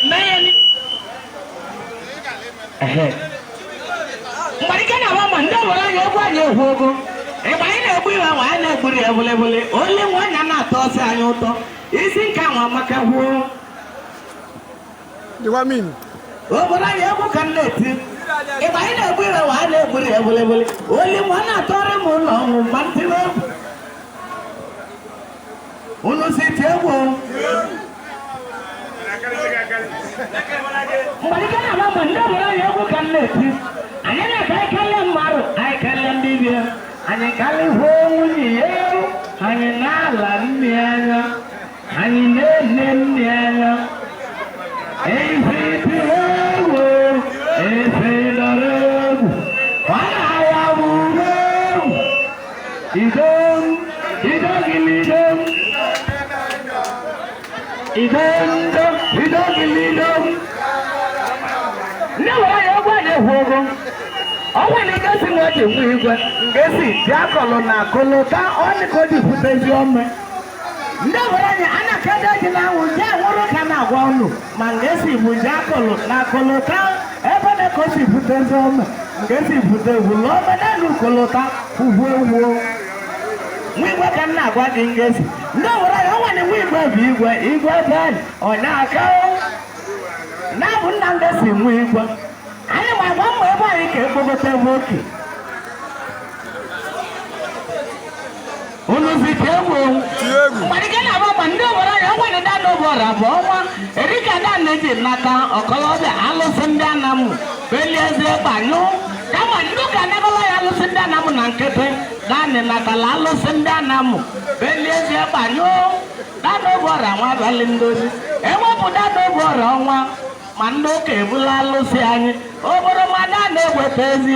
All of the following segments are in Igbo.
Mee ya ni. Ehe. Mgbe ike na-agba ma ndị obodo anyị, egwu anyị egwu ogo. Ịgba anyị na-egbu iwe nwa anyị na-egburi ya ebulebule ole nwa anya na-atọ ọsị anyị ụtọ isi nke anwa maka gwuo. Dịkwa min. Obodo anyị, egwu ka m na-eti. Ịgba anyị na-egbu iwe nwa anyị na-egburi ya ebulebule ole nwa na-atọrọ m ụlọ ọnwụ ma ntịwe egwu unu si tie egwu. Mgbe ike na-agba ma ndị obodo anyị, egwu ka m na-eti. Anyị na-aka anyị kelee mmadụ, anyị kelee ndị bịa, anyị kalịhuo nwunye ya, anyị na-ala nne anya, anyị na-ene nne anya. Ezi tiri egwu, ezi dọrọ egwu, ọ na-ya bụrụ egwu. Idom idogilidom idom idogilidom. Ndị were ya egwu anyị egwu ogo. Ọnwa na ngesi nwa ji nwa igwe ngesi ji akọlụ na akụlụ ka ọ dị ka o ji butezi ome. Ndị obodo anyị a na-akedo ji na-anwụ ji anwụrụ ka na-agwa unu ma ngesi bụ ji akọlụ na akụlụ ka ebe na ka o si butezi ome. Ngesi bute egwulu ome n'elu kolota ugwu egwu nwa igwe ka m na-agwa gị. Ngesi ndị obodo anyị, ọnwa na nwa igwe bụ igwe igwe ben onye aka na-abụ nna ngesi nwa igwe. Anyị ma agba mbọ ebe anyị ka ekpogote ebe oke unu si tie egwu. Tie egwu. Mgbe na-agba ma ndị obodo anyị, ọnwa ndị anọbọra bụ ọnwa erika ndị na-eji nata ọkọlọbịa alụsị ndị anamụ beliezie gbanyụ kama ndị ụka nabala ya alụsị ndị anamụ na nkịtị naanị natala alụsị ndị anamụ beliezie gbanyụ. Danobọra nwa abalị ndozi ewepụ danobọra ọnwa ma ndị ụka ebula alụsị anyị obodo ma da na-eweta ezi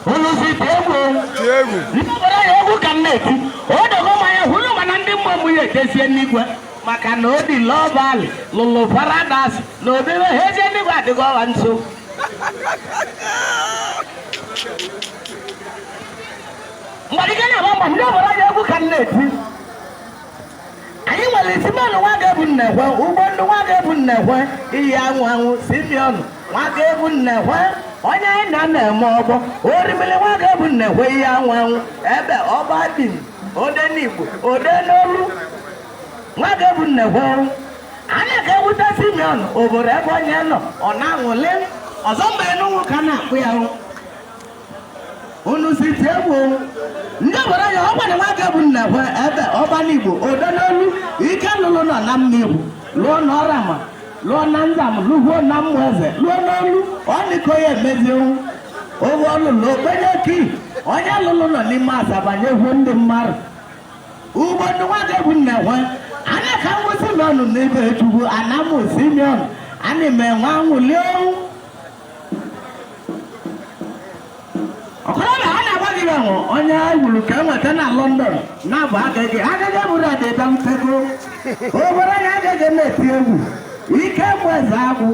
unu si tie egwu. Tie egwu. Ndị obodo ya, egwu ka m na-eti. Odogo mmanya hụrụ mana ndị mmụọ m ya ejezie n'igwe maka na odi lọbalị lụlụ paradise na obere ha ezie n'igwe adịghị ọha nso. Mgbe ike na-agba mgba ndị obodo anyị, egwu ka m na-eti. Anyị nwere Simeon nwa ga-ebu nnekwe ugbo ndị nwa ga-ebu nnekwe iyi anwụ anwụ. Simeon nwa ga-ebu nnekwe onye anyị na na-eme ọgbọ orimili nwa ga-ebu nnekwe iyi anwụ anwụ ebe ọgba dị ode n'Igbo ode n'olu nwa ga-ebu nnekwe. Anyị ga-ewute Simeon obodo ebe onye nọ ọ na-aṅụli ọzọ mgbe enugwu ka na-akpụ ya. Unu si tie egwu. Ndị obodo anyị, ọ gwara nwa ga-ebu nnekwe ebe ọgba n'Igbo ode n'olu ike lụlụ nọ na mmigwu lụọ n'ọrama lụọ na nzam lụhuo na mmụ eze lụọ n'olu ọ dịka ya emezienwu oge ọlụlụ okpenye ki onye lụlụ nọ n'ime Asaba nyehuo ndị mmadụ ugbo ndị nwa ga-ebu nnekwe. Ana ka ngwụ Simeon n'ibe Chukwu anamụ Simeon ana m enwe anwụli owu. Ọkọrọbịa a na-agba gị ahụ onye wuru ka enweta na London na-abụ agịgị agịgị bụrụ adịda ntego obodo anyị agaghị na-eti egwu ike mmụ eze agwụ.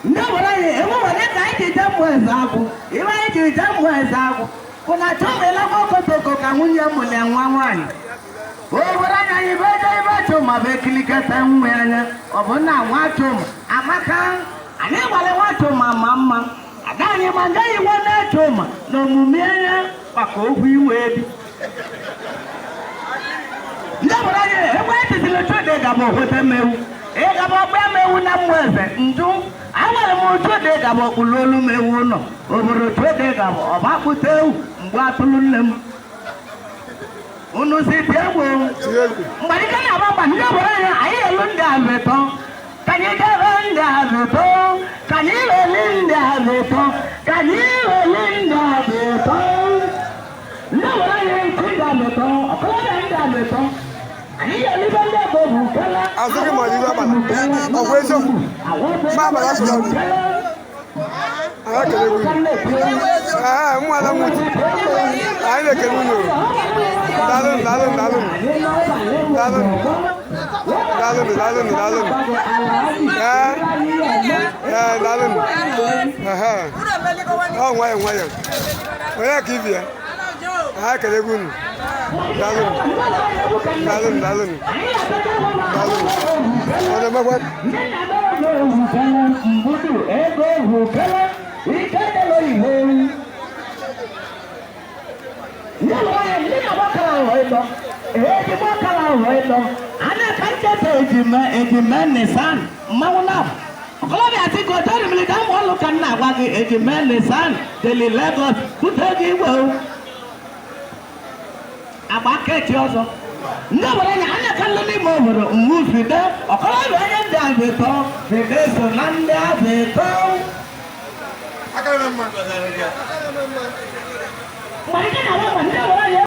Ndị obodo anyị, enwewere ka anyị ji je mmụ eze agwụ. Ibe anyị ji je mmụ eze agwụ bụ na chọmela okotoko ka nwunye m na nwa nwaanyị obodo anyị. Anyị bụ eje ebe chụma bụ ekiliketa nwa anya. Ọ bụ na nwa chụma amaka anyị gwara nwa chụma ma mma ada anyị ma ngaghị nwe na-echụma na omume anya maka okwu iwe bi. Ndị obodo anyị, egbe etitiri chude gaba okwete mewu ịgaba ọkpa mewu na mmụ eze njụ agwara m chude gaba okpulu olu mewu ụlọ obodo chude gaba ọba kpụta ewu mgbe atụrụ nne m. Unu si tie egwu. Tie egwu. Mgbe ike na-agba mgba ndị obodo anyị, anyị elu ndị azụtọ ka anyị debe ndị azụtọ ka anyị weli ndị azụtọ ka anyị weli ndị azụtọ. Ndị obodo anyị ndị azụtọ ọkọlọbịa ndị azụtọ anyị ga-elibe ndị ebe bụ kele. Azụ gị ma ọ dị iwe agbala. Ọ bụ eziokwu? Ma agbala asụrụ ọrụ. Anyị ekele unu. Ee, mụ ada nwuti. Anyị na-ekele unu. Daalụ, daalụ, daalụ. Daalụ. Daalụ, daalụ, daalụ. Ee, ee, daalụ. Ehe. Ọ nwayọ nwayọ. Onye ka ibi ya? Ha ekelegwu unu. Daalụnụ. Daalụnụ, daalụnụ. Daalụnụ. Ọ na-emekwa? Ejime Nissan mmanwụ lab ọkọlọbịa sị ka otu mmiri ka mụ ọlụ ka m na-agwa gị ejime Nissan deli Lagos bute gị igwe o agba kechi ọzọ ndị obodo anyị anya ka nọ n'ime obodo mgbe fide ọkọlọbịa onye ndị azịtọ fide so na ndị azịtọ. Aka na mma. Mgbe ike na-agba ndị obodo anyị.